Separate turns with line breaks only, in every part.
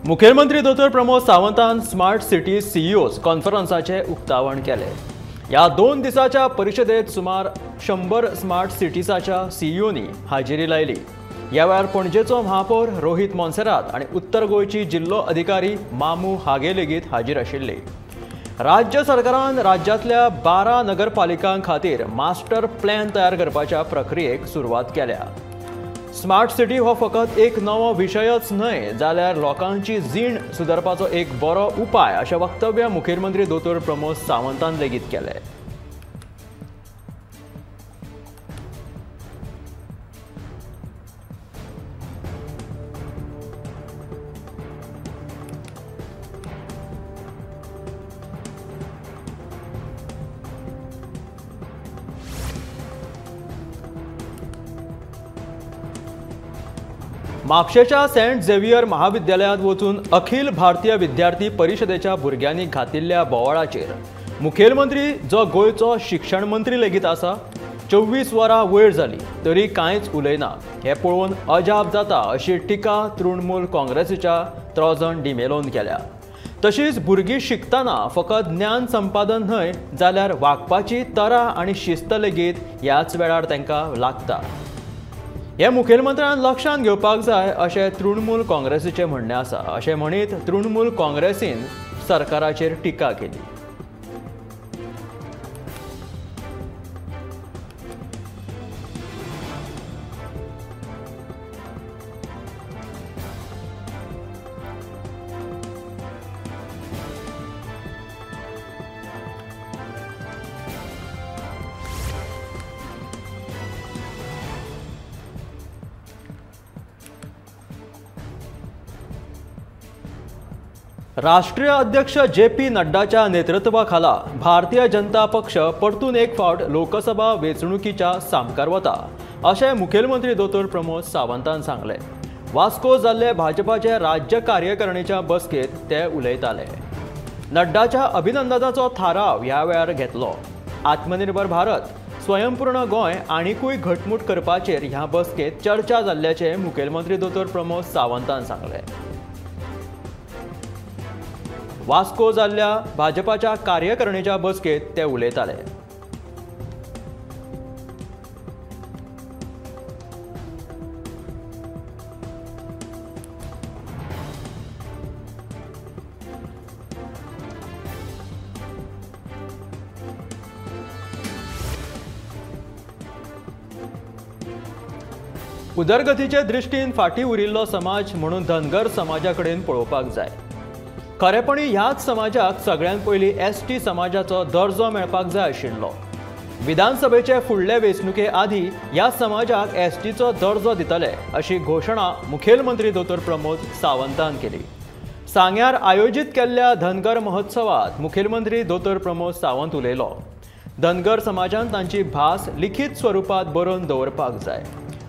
मुखेलमंत्री दोतोर Pramod सावंतान smart city CEOs कॉन्फरन्साचे उक्तावण केले। ह्या 2 दिसाच्या परिशदेत सुमार 100 स्मार्ट सिटीजाच्या सीईओनी हाजेरी लायली। ह्या वेळार पणजेचो महापौर रोहित मोन्सेरात आनी उत्तर गोंयची जिल्लो अधिकारी मामू हागे लेगीत हाजीर आशिल्ले। राज्य सरकारान राज्यांतल्या 12 नगरपालिकां खातीर मास्टर प्लॅन तयार करपाच्या प्रक्रियेक सुरवात केल्या। स्मार्ट सिटी हो फकत एक नवो विशयच न्हय जाल्यार लोकांची जीण सुदारपाचो एक बरो उपाय अशें वक्तव्य मुखेलमंत्री दोतोर प्रमोद सावंतान लेगीत केलें। म्हापशेच्या सेंट झेवियर महाविद्यालयांत वचून अखिल भारतीय विद्यार्थी परिशदेच्या भुरग्यांनी घातिल्ल्या बोवाळाचेर मुखेलमंत्री जो गोंयचो शिक्षण मंत्री लेगीत आसा 24 वरां वयर जाली तरी कांयच उलयना हें पळोवन अजाप जाता अशी टिका तृणमूल काँग्रेसीच्या त्रोजन डिमेलोन केल्या। तशीच भुरगीं शिकतना फकत ज्ञान संपादन न्हय जाल्यार वागपाची तरा आनी शिस्त लेगीत ह्याच वेळार तांकां लागता। हे मुखेलमंत्र्यान लक्षांत घेवपाक जाय अशें तृणमूल काँग्रेसीचें म्हणणें आसा अशें म्हणीत तृणमूल काँग्रेसीन सरकाराचेर टिका केली। राष्ट्रीय अध्यक्ष जे पी नड्डाच्या नेतृत्वाखाला भारतीय जनता पक्ष परतून एक फावट लोकसभा वेंचणुकीच्या सामकार वता अशें मुखेलमंत्री दोतोर प्रमोद सावंतान सांगलें। वास्को जाल्ले भाजपाचे राज्य कार्यकारिणीच्या बसकेंत ते उलयताले। नड्डाच्या अभिनंदनाचो थाराव ह्या वेळार घेतलो। आत्मनिर्भर भारत, स्वयंपूर्ण गोंय आनिकूय घटमूट करपाचेर ह्या बसकेंत चर्चा जाल्ल्याचें मुखेलमंत्री दोतोर प्रमोद सावंतान सांगलें। वास्को जाल्ल्या भाजपाच्या कार्यकारिणीच्या बसकेंत ते उलयताले। उदरगतीचे दृश्टीन फाटीं उरिल्लो समाज म्हणून धनगर समाजा कडेन पळोवपाक जाय। खरेपणी ह्याच समाजाक सगळ्यांत पयलीं एसटी समाजाचो दर्जो मेळपाक जाय आशिल्लो। विधानसभेचे फुडले वेंचणुके आदीं ह्या समाजाक एसटीचो दर्जो दितले अशी घोशणा मुखेलमंत्री दोतोर प्रमोद सावंतान केली। सांग्यार आयोजीत केल्ल्या धनगर महोत्सवात मुखेलमंत्री दोतोर प्रमोद सावंत उलयलो। धनगर समाजान तांची भास लिखीत स्वरुपांत बरोवन दवरपाक जाय।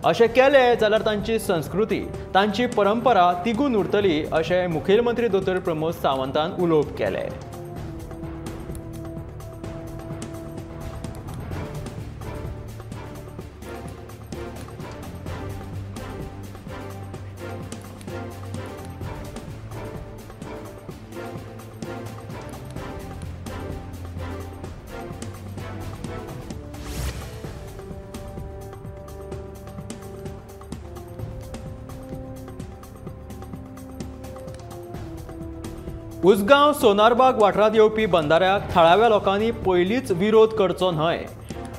अशें केलें जाल्यार तांची संस्कृती, तांची परंपरा तिगून उरतली अशें मुखेलमंत्री दोतोर प्रमोद सावंतान उलोवप केलें। उसगांव सोनारबाग वाठारांत येवपी बंदाऱ्याक थळाव्या लोकांनी पयलींच विरोध करचो न्हय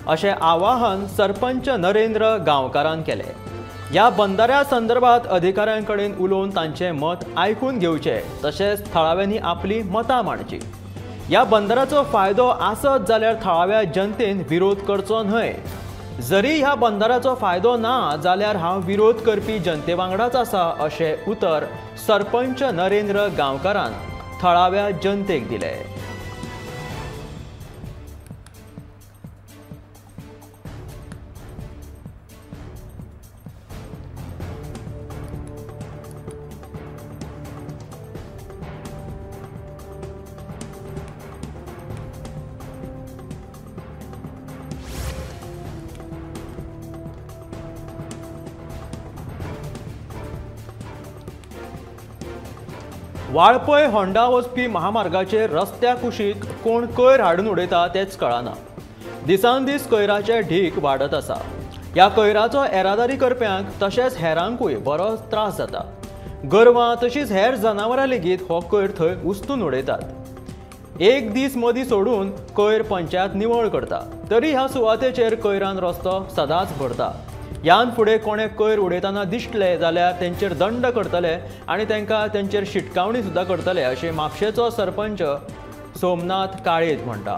अशें आवाहन सरपंच नरेंद्र गांवकारान केलें। ह्या बंदाऱ्या संदर्भात अधिकाऱ्यां कडेन उलोवन तांचें मत आयकून घेवचें तशेंच थळाव्यांनी आपली मतां मांडची। ह्या बंदाऱ्याचो फायदो आसत जाल्यार थळाव्या जनतेन विरोध करचो न्हय। जरी ह्या बंदाऱ्याचो फायदो ना जाल्यार हांव विरोध करपी जनते वांगडाच आसा अशें उतर सरपंच नरेंद्र गांवकारान थळाव्या जनतेक दिले। वाळपय होंडा वचपी महामार्गाचेर रस्त्या कुशीक कोण कोयर हाडून उडयता तेच कळना। दिसान दीस कोयराचे ढीक वाडत आसा। ह्या कोयराचो येरादारी करप्यांक तशेंच हेरांकूय बरोच त्रास जाता। गोरवां तशींच हेर जनावरां लेगीत हो कोयर थंय उस्तून उडयतात। एक दीस मदीं सोडून कोयर पंचायत निवळ करता तरी ह्या सुवातेचेर कोयरान रस्तो सदांच भरता। ह्यान फुडें कोणे कोयर उडयतना दिसले जाल्यार तेंचेर दंड करतले आनी तांकां तेंचेर शिटकावणी सुद्दां करतले अशें म्हापशेचो सरपंच सोमनाथ काळेज म्हणटा।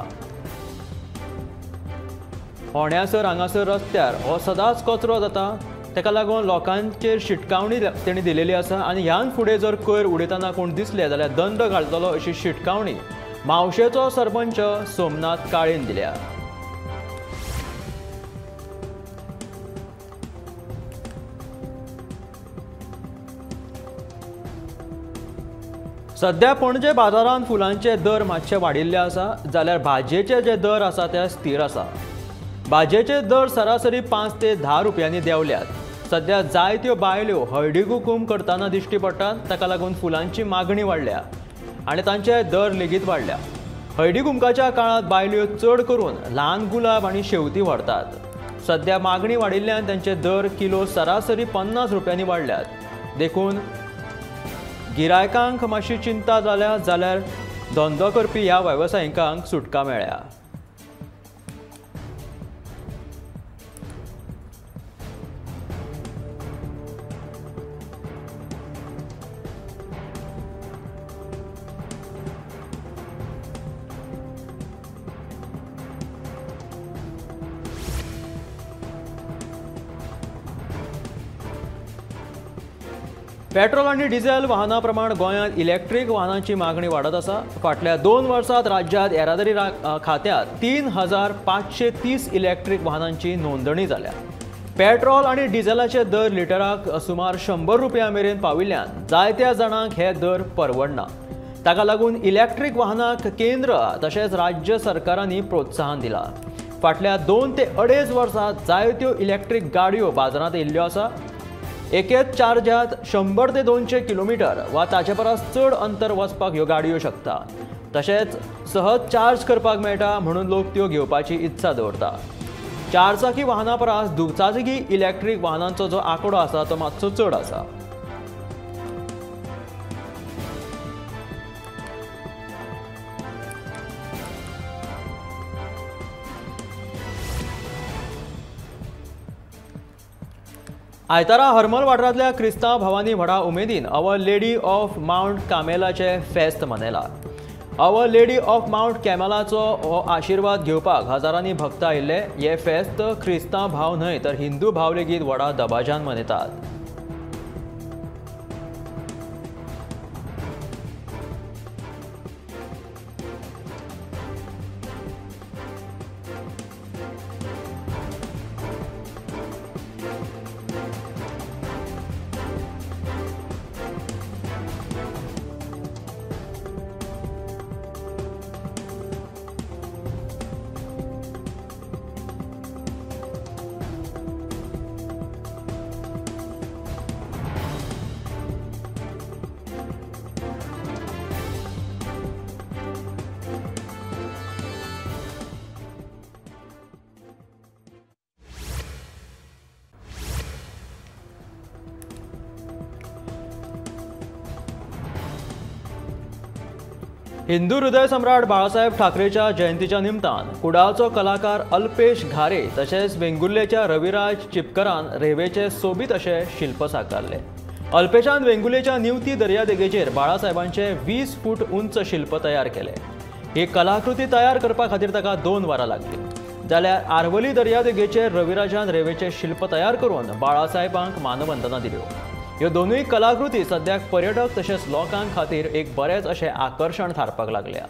होण्यासर हांगासर रस्त्यार हो सदांच कचरो जाता, ताका लागून लोकांचेर शिटकावणी तेणी दिलेली आसा आनी ह्यान फुडें जर कोयर उडयतना कोण दिसले जाल्यार दंड घालतलो अशी शिटकावणी म्हावशेचो सरपंच सोमनाथ काळेन दिल्या। सध्या पणजे बाजारांत फुलांचे दर मातशे वाडिल्ले आसा जाल्यार भाजयेचे जे दर आसा ते स्थीर आसा। भाजयेचे दर सरासरी 5 ते 10 रुपयांनी देंवल्यात। सध्या जायत्यो बायल्यो हळदी कुकूम करतना दिश्टी पडटात, ताका लागून फुलांची मागणी वाडल्या आनी तांचे दर लेगीत वाडल्या। हळदी कुमकाच्या काळांत बायल्यो चड करून ल्हान गुलाब आनी शेवती व्हरतात। सध्या मागणी वाडिल्ल्यान तांचे दर किलो सरासरी 50 रुपयांनी वाडल्यात। देखून गिरायकांक मातशी चिंता जाल्या जाल्यार धंदो करपी ह्या वेवसायिकांक सुटका मेळ्ळ्या। पेट्रोल आनी डिझेल वाहना प्रमाण गोंयांत इलेक्ट्रीक वाहनांची मागणी वाडत आसा। फाटल्या 2 वर्सांत राज्यांत येरादारी खात्यांत 3530 इलेक्ट्रीक वाहनांची नोंदणी जाल्या। पेट्रोल आनी डिझेलाचे दर लिटराक सुमार 100 रुपया मेरेन पाविल्ल्यान जायत्या जाणांक हे दर परवडना। ताका लागून इलेक्ट्रीक वाहनांक केंद्र तशेंच राज्य सरकारांनी प्रोत्साहन दिलां। फाटल्या 2 ते 2.5 वर्सांत जायत्यो इलेक्ट्रीक गाडयो बाजारांत येयल्ल्यो आसा। एकेच चार्जात 100 ते 200 किलोमीटर वा ताचे परस चड अंतर वचपाक ह्यो गाडयो शकता। तशेंच सहज चार्ज करपाक मेळटा म्हणून लोक त्यो घेवपाची इत्सा दवरता। चारचाकी वाहना परस दुचाकी इलेक्ट्रीक वाहनांचो जो आंकडो आसा तो मातसो चड आसा। आयतारा हरमल वाठारांतल्या क्रिस्तांव भावांनी व्हडा उमेदीन our lady of mount कामेलाचे फेस्त मनयला। Our lady of mount कॅमेलाचो हो आशिर्वाद घेवपाक हजारांनी भक्त आयिल्ले। हे फेस्त क्रिस्तांव भाव न्हय तर हिंदू भाव लेगीत व्हडा दबाज्यान मनयतात। हिंदू हृदय सम्राट बाळासाहेब ठाकरेच्या जयंतीच्या निमतान कुडाळचो कलाकार अल्पेश घारे तशेंच वेंगुर्लेच्या रविराज चिपकरान रेवेचे सोबीत अशें शिल्प साकारले। अल्पेशान वेंगुर्लेच्या निवती दर्यादेगेचेर बाळासाहेबांचे 20 फूट उंच शिल्प तयार केले। ही कलाकृती तयार करपा खातीर ताका 2 वरां लागली। जाल्यार आरवली दर्यादेगेचेर रविराजान रेवेचे शिल्प तयार करून बाळासाहेबांक मानवंदना दिल्यो। ह्यो दोनूय कलाकृती सद्याक पर्यटक तशेंच लोकां खातीर एक बरेंच अशें आकर्शण थारपाक लागल्या।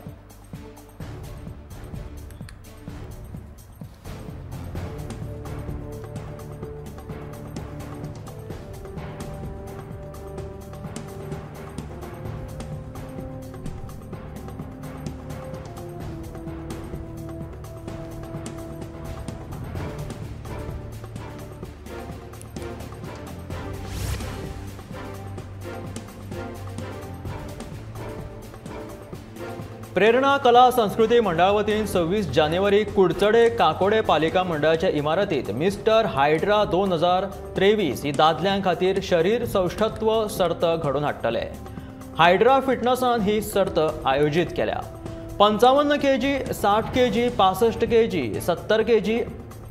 प्रेरणा कला संस्कृती मंडळा वतीन 26 जानेवारी कुडचडे काकोडे पालिका मंडळाच्या इमारतीत मिस्टर हायड्रा 2023 ही दादल्यां खातीर शरीर सौष्ठत्व सर्त घडोवन हाडटले। हायड्रा फिटनसान ही सर्त आयोजीत केल्या। 55 केजी, 60 केजी, 65 केजी, 70 केजी,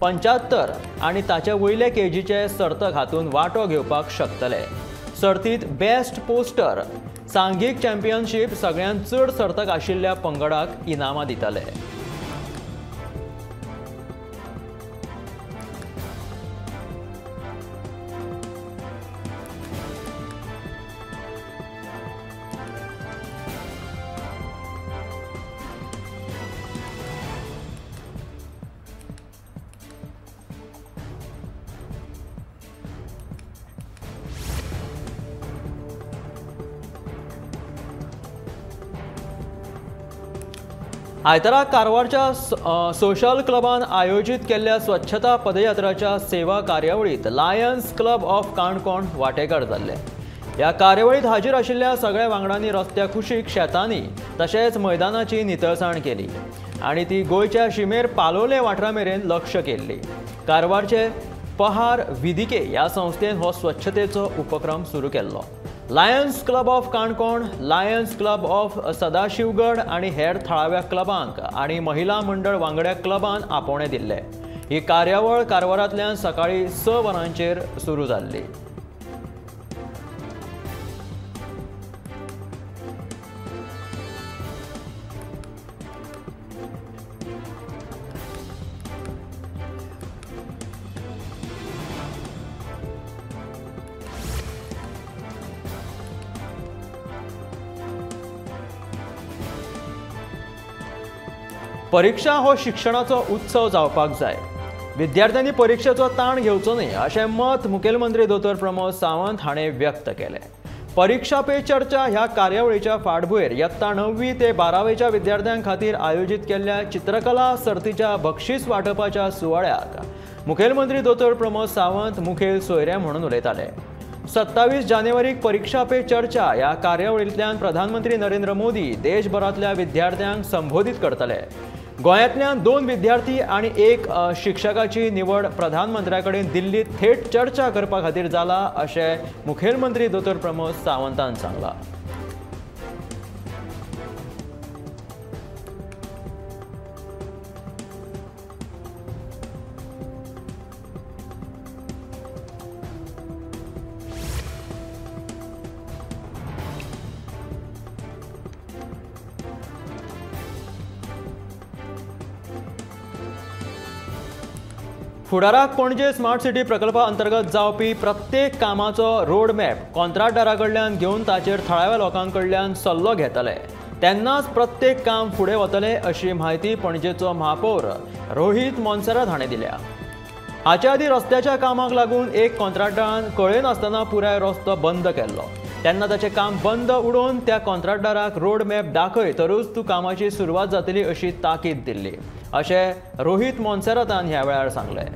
75 आनी ताचे वयले केजीचे सर्तक हातून वांटो घेवपाक शकतले। सर्तीत बेस्ट पोस्टर, सांघीक चॅम्पियनशीप सगळ्यांत चड सर्तक आशिल्ल्या पंगडाक इनामां दितले। आयतारा कारवारच्या सोशल क्लबान आयोजीत केल्ल्या स्वच्छता पदयात्राच्या सेवा कार्यावळीत लायन्स क्लब ऑफ काणकोण वांटेकार जाल्ले। ह्या कार्यावळीत हाजीर आशिल्ल्या सगळ्या वांगडांनी रस्त्या कुशीक शेतांनी तशेंच मैदानाची नितळसाण केली आनी ती गोंयच्या शिमेर पालोले वाठारा मेरेन लक्ष केल्ली। कारवारचे पहार विदिके ह्या संस्थेन हो स्वच्छतेचो उपक्रम सुरू केल्लो। Lions Club of Canacona, Lions Club of Sadashivgad आनी हेर थळाव्या क्लबांक आनी महिला मंडळ वांगड्या क्लबान आपोवणें दिल्लें। ही कार्यावळ कारवारांतल्यान सकाळीं 6 वरांचेर सुरू जाल्ली। परीक्षा हो शिक्षणाचो उत्सव जावपाक जाय। विद्यार्थ्यांनी परीक्षेचो ताण घेवचो न्हय अशें मत मुखेलमंत्री दोतोर प्रमोद सावंत हाणें व्यक्त केलें। परीक्षा पे चर्चा ह्या कार्यावळीच्या फाटभुंयेर यत्ता 9वी ते 12वेच्या विद्यार्थ्यां खातीर आयोजीत केल्ल्या चित्रकला सर्तीच्या बक्षीस वांटपाच्या सुवाळ्याक मुखेलमंत्री दोतोर प्रमोद सावंत मुखेल सोयरे म्हणून उलयताले। 27 जानेवारीक परीक्षा पे चर्चा ह्या कार्यावळींतल्यान प्रधानमंत्री नरेंद्र मोदी देशभरांतल्या विद्यार्थ्यांक संबोधीत करतले। गोंयांतल्यान 2 विद्यार्थी आनी 1 शिक्षकाची निवड प्रधानमंत्र्या कडेन दिल्लीत थेट चर्चा करपा खातीर जाला अशें मुखेलमंत्री दोतोर प्रमोद सावंतान सांगलां। फुडाराक पणजे स्मार्ट सिटी प्रकल्पा अंतर्गत जावपी प्रत्येक कामाचो रोड मॅप कॉन्ट्रॅक्टरा कडल्यान घेवन ताचेर थळाव्या लोकां कडल्यान सल्लो घेतले, तेन्नाच प्रत्येक काम फुडें वतलें अशी म्हायती पणजेचो महापौर रोहित मोन्सेरात हाणें दिल्या। हाचे आदीं रस्त्याच्या कामाक लागून एक कॉन्ट्रॅक्टरान कळयनासतना पुराय रस्तो बंद केल्लो, तेन्ना ताचें काम बंद उडोवन त्या कॉन्ट्रॅक्टराक रोड मॅप दाखय तरूच तूं कामाची सुरवात जातली अशी ताकीद दिल्ली अशें रोहित मोन्सेरातान ह्या वेळार सांगलें।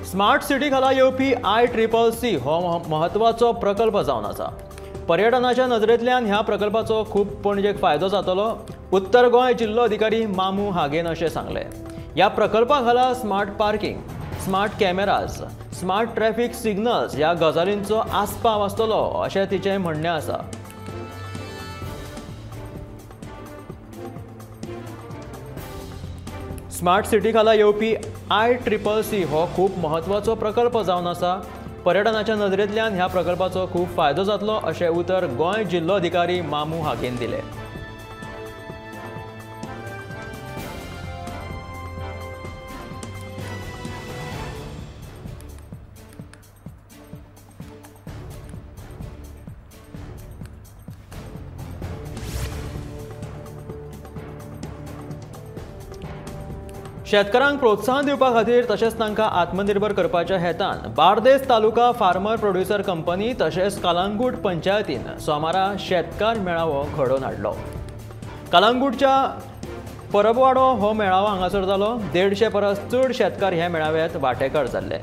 स्मार्ट सिटी खाला येवपी ICCC हो म्हत्वाचो प्रकल्प जावन आसा। पर्यटनाच्या नजरेंतल्यान ह्या प्रकल्पाचो खूब पणजेक फायदो जातलो, उत्तर गोंय जिल्लो अधिकारी मामू हागेन अशें सांगलें। ह्या प्रकल्पा खाला smart parking, smart cameras, smart traffic signals ह्या गजालींचो आस्पाव आसतलो अशें तिचें म्हणणें आसा। स्मार्ट सिटी खाला येवपी ICCC हो खूब म्हत्वाचो प्रकल्प जावन आसा। पर्यटनाच्या नजरेंतल्यान ह्या प्रकल्पाचो खूब फायदो जातलो अशें उतर गोंय जिल्लो अधिकारी मामू हागेन दिलें। शेतकारांक प्रोत्साहन दिवपा खातीर तशेंच तांकां आत्मनिर्भर करपाच्या हेतान Bardez taluka farmer producer company तशेंच कलांगूट पंचायतीन सोमारा शेतकार मेळावो घडोवन हाडलो। कलांगूटच्या परबवाडो हो मेळावो हांगासर जालो। 150 परस चड शेतकार ह्या मेळाव्यात वांटेकार जाल्ले।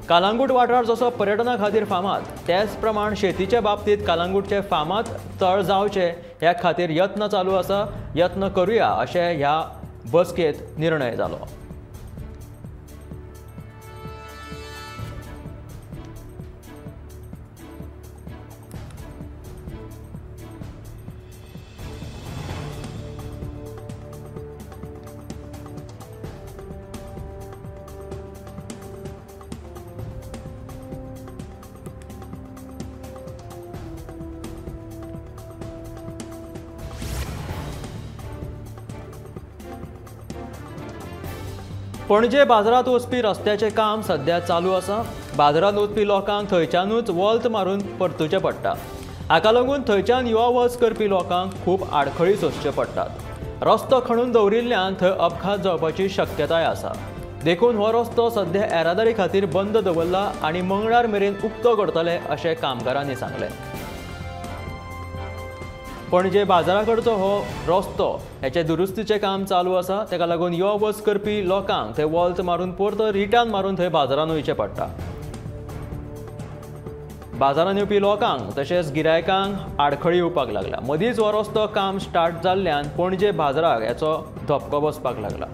कलांगूट वाठार जसो पर्यटना खातीर फामाद तेच प्रमाण शेतीच्या बाबतीत कलांगूटचे फामाद तळ जावचे ह्या खातीर यत्न चालू आसा, यत्न करूया अशें ह्या बसकेत निर्णय जालो। पणजे बाजारांत वचपी रस्त्याचें काम सध्या चालू आसा। बाजारांत वचपी लोकांक थंयच्यानूच वॉल्त मारून परतुचें पडटा। हाका लागून थंयच्यान यो वच करपी लोकांक खूब आडखळी सोंसच्यो पडटात। रस्तो खणून दवरिल्ल्यान थंय अपघात जावपाची शक्यताय आसा। देखून हो रस्तो सध्या येरादारी खातीर बंद दवरला आनी मंगळार मेरेन उक्तो करतले अशें कामगारांनी सांगलें। पणजे बाजाराकडचो हो रस्तो हेचे दुरुस्तीचें काम चालू आसा। ताका लागून यो वच करपी लोकांक थंय वॉल्त मारून परतो रिटर्न मारून थंय बाजारांत वयचें पडटा। बाजारांत येवपी लोकांक तशेंच गिरायकांक आडखळी येवपाक लागला। मदींच हो रस्तो काम स्टार्ट जाल्ल्यान पणजे बाजाराक हेचो धपको बसपाक लागला।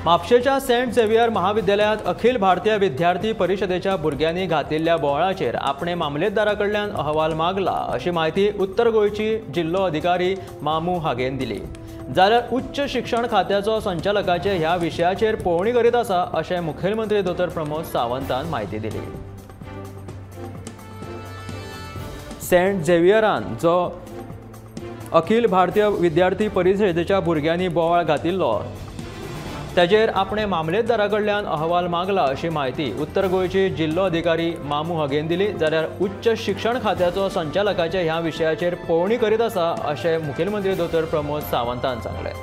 म्हापशेच्या सेंट झेवियर महाविद्यालयांत अखिल भारतीय विद्यार्थी परिशदेच्या भुरग्यांनी घातिल्ल्या बोवाळाचेर आपणे मामलेदारा कडल्यान अहवाल मागला अशी म्हायती उत्तर गोंयची जिल्लो अधिकारी मामू हागेन दिली। जाल्यार उच्च शिक्षण खात्याचो संचालकाचे ह्या विशयाचेर पळोवणी करीत आसा अशें मुखेलमंत्री दोतोर प्रमोद सावंतान म्हायती दिली। सेंट झेवियरान जो अखिल भारतीय विद्यार्थी परिशदेच्या भुरग्यांनी बोवाळ घातिल्लो ताजेर आपणे मामलेदारा कडल्यान अहवाल मागला अशी म्हायती उत्तर गोंयची जिल्लो अधिकारी मामू हागेन दिली। जाल्यार उच्च शिक्षण खात्याचो संचालकाचे ह्या विशयाचेर पळोवणी करीत आसा अशें मुखेलमंत्री दोतोर प्रमोद सावंतान सांगलें।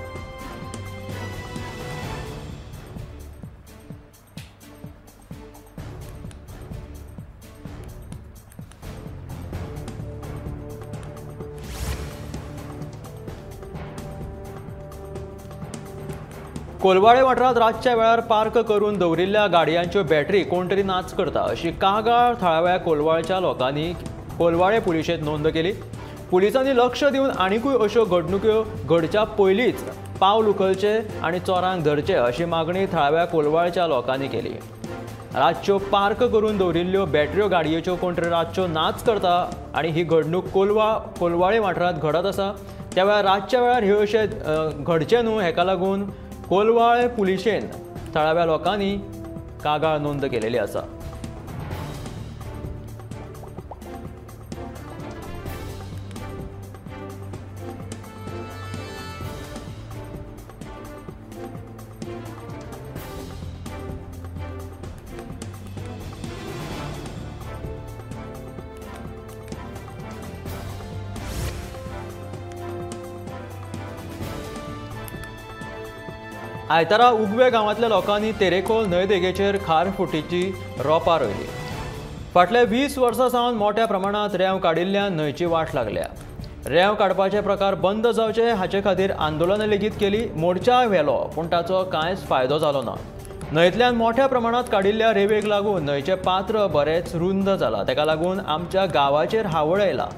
कोलवाळे वाठारांत रातच्या वेळार पार्क करून दवरिल्ल्या गाडयांच्यो बॅटरी कोण तरी नाच करता अशी कागाळ थळाव्या कोलवाळच्या लोकांनी कोलवाळे पुलिशेंत नोंद केली। पुलिसांनी लक्ष दिवन आनिकूय अश्यो घडणुक्यो घडच्या पयलींच पावल उखलचे आनी चोरांक धरचे अशी मागणी थळाव्या कोलवाळच्या लोकांनी केली। रातच्यो पार्क करून दवरिल्ल्यो बॅटऱ्यो गाडयेच्यो कोण तरी रातच्यो नाच करता आनी ही घडणूक कोलवाळे वाठारांत घडत आसा। त्या वेळार रातच्या वेळार ह्यो अशें घडचें न्हू हेका लागून कोलवाळे पुलिशेन थळाव्या लोकांनी कागाळ नोंद केलेली आसा। आयतारा उगवे गांवांतल्या लोकांनी तेरेखोल न्हंयदेगेचेर खार फुटीची रोपां रोयली। फाटल्या 20 वर्सां सावन मोठ्या प्रमाणांत रेंव काडिल्ल्यान न्हंयची वाट लागल्या। रेंव काडपाचे प्रकार बंद जावचे हाचे खातीर आंदोलनां लेगीत केली, मोर्चाय व्हेलो, पूण ताचो कांयच फायदो जालो ना। न्हंयतल्यान मोठ्या प्रमाणांत काडिल्ल्या रेंवेक लागून न्हंयचें पात्र बरेंच रुंद जालां। ताका लागून आमच्या गांवाचेर हावळ आयला।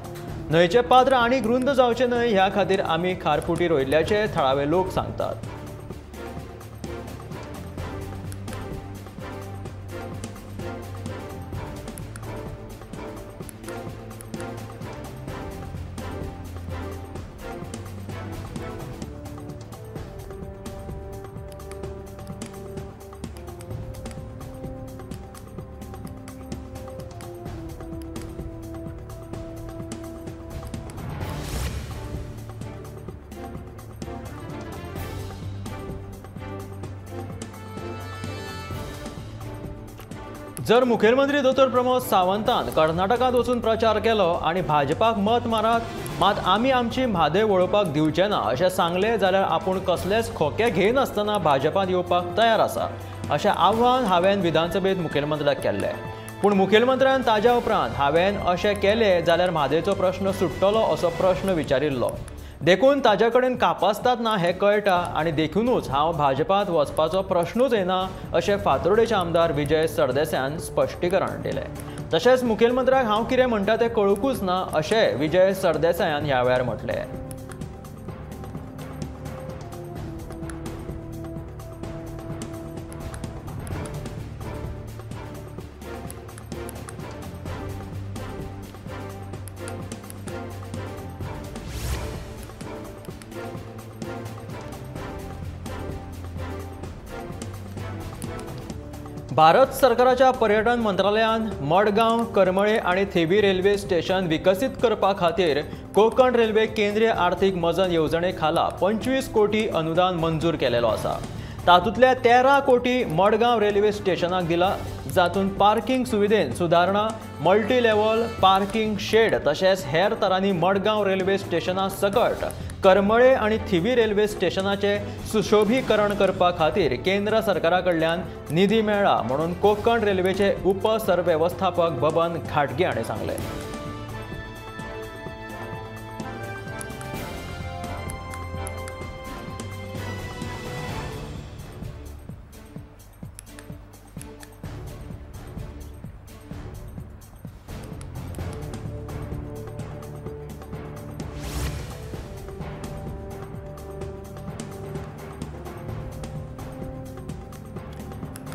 न्हंयचें पात्र आनीक रुंद जावचें न्हय ह्या खातीर आमी खारफुटी रोयिल्ल्याचें थळावे लोक सांगतात। जर मुखेलमंत्री दोतोर प्रमोद सावंतान कर्नाटकांत वचून प्रचार केलो आनी भाजपाक मत मारात मात आमी आमची म्हादय वळोवपाक दिवचे ना अशें सांगलें जाल्यार आपूण कसलेच खोके घेयनासतना भाजपांत येवपाक तयार आसा अशें आव्हान हांवें विधानसभेत मुखेलमंत्र्याक केल्लें। पूण मुखेलमंत्र्यान ताज्या उपरांत हांवें अशें केलें जाल्यार म्हादयचो प्रश्न सुट्टलो असो प्रश्न विचारिल्लो। देखून ताज्या कडेन कापास्तात ना हें कळटा आनी देखूनच हांव भाजपांत वचपाचो प्रश्नूच येना अशें फातोर्डेचे आमदार विजय सरदेसायान स्पश्टीकरण दिलें। तशेंच मुखेलमंत्र्याक हांव कितें म्हणटा तें कळुंकूच ना अशें विजय सरदेसायान ह्या वेळार म्हटलें। भारत सरकाराच्या पर्यटन मंत्रालयान मडगांव, करमळे आनी थेवी रेल्वे स्टेशन विकसीत करपा खातीर कोंकण रेल्वे केंद्रीय आर्थिक मजत येवजणे खाला 25 कोटी अनुदान मंजूर केलेलो आसा। तातूंतल्या 13 कोटी मडगांव रेल्वे स्टेशनाक दिला, जातूंत पार्किंग सुविधेन सुदारणा, मल्टी लेव्हल पार्किंग शेड तशेंच हेर तरांनी मडगांव रेल्वे स्टेशना सकट करमळे आनी थिवी रेल्वे स्टेशनाचे सुशोभीकरण करपा खातीर केंद्र सरकारा कडल्यान निधी मेळ्ळा म्हणून कोंकण रेल्वेचे उपसरवेवस्थापक बबन घाटगे हाणें सांगलें।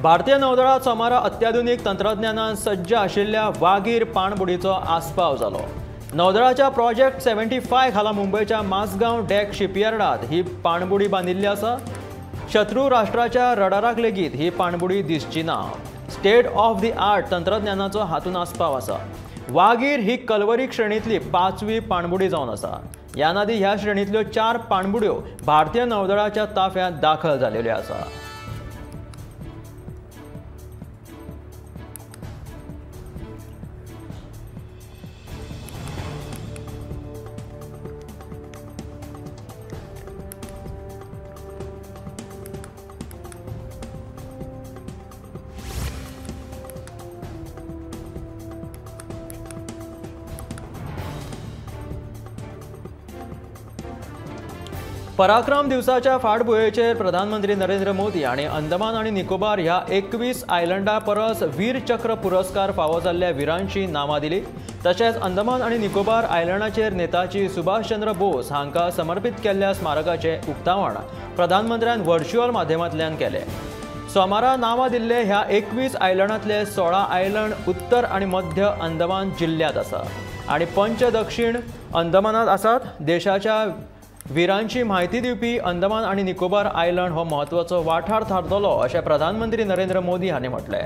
भारतीय नौदळात सोमारा अत्याधुनिक तंत्रज्ञानान सज्ज आशिल्ल्या वागीर पाणबुडीचो आस्पाव जालो। नौदळाच्या प्रोजेक्ट 75 खाला मुंबयच्या मासगांव डॅक शिपयार्डात ही पाणबुडी बांदिल्ली आसा। शत्रू राष्ट्राच्या रडाराक लेगीत ही पाणबुडी दिसची ना। स्टेट ऑफ the art तंत्रज्ञानाचो हातूंत आस्पाव आसा। वागीर ही कलवरी श्रेणींतली 5वी पाणबुडी जावन आसा। ह्या आदीं ह्या श्रेणींतल्यो 4 पाणबुड्यो भारतीय नौदळाच्या ताफ्यांत दाखल जाल्ल्यो आसा। पराक्रम दिवसाच्या फाटभुंयेचेर प्रधानमंत्री नरेंद्र मोदी आनी अंदमान आनी निकोबार ह्या 21 आयलंडा परस वीरचक्र पुरस्कार फावो जाल्ल्या विरांची नांवां दिली। तशेंच अंदमान आनी निकोबार आयलंडाचेर नेताजी सुभाषचंद्र बोस हांकां समर्पित केल्ल्या स्मारकाचें उक्तावण प्रधानमंत्र्यान व्हर्च्युअल माध्यमांतल्यान केलें। सोमारा नांवां दिल्ले ह्या 21 आयलंडांतले 16 आयलंड उत्तर आनी मध्य अंदमान जिल्ल्यांत आसा आनी 5 दक्षिण अंदमानांत आसात। देशाच्या वीरांची म्हायती दिवपी अंदमान आनी निकोबार आयलंड हो म्हत्वाचो वाठार थारतलो अशें प्रधानमंत्री नरेंद्र मोदी हांणी म्हटलें।